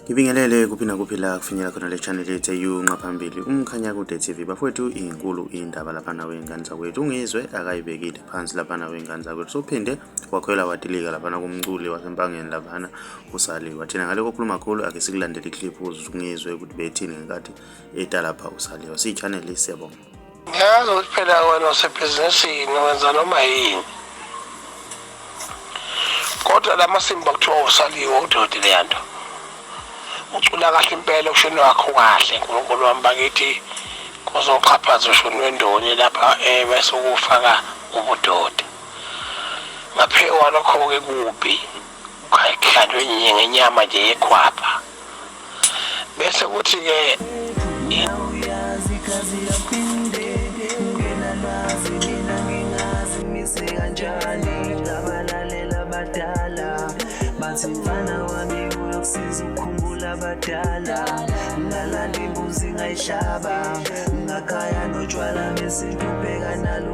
Ngibingelele kuphi nakuphi la kufinyela khona le channel yethu eyunqa phambili uMkhanyakude TV. Bafowethu, inkulu indaba laphana wey'ngane zakwethu. Ungizwe akayibekile phansi laphana wey'ngane zakwethu. Sophinde wakhwela wadilika laphana kumculi waseMpangeni laphana uSaliwa. Thina ngale kokhuluma kakhulu ake sikulandele iclip ukuze ungizwe ukuthi bethini ngenkathi eta lapha uSaliwa. Siyi-channel, siyabonga. Ngiyazi ukuthi phela wena usebhizinisini, wenza noma yini, kodwa la masimba kuthiwa usaliwe udoti leya nto. Ucula kahle impela ushuni wakho kahle. Nkulunkulu wami bakithi, kuzoxhaphaza ushuni wendoni lapha, bese ukufaka ubudoti ngaphezu kwalokho-ke kubi kuhlanjwe ngenyama nje yekhwapha, bese kuthi-ke Uyazi kazi yaphinde ngenalwazi, mina ngingazi mise kanjani. Ngabalalela abadala bathi, mfana wami, uyokusiza ukukhumbula abadala. Ngalanda imbuzi, ngayihlaba, ngakhaya notshwala besintu, bheka nalo.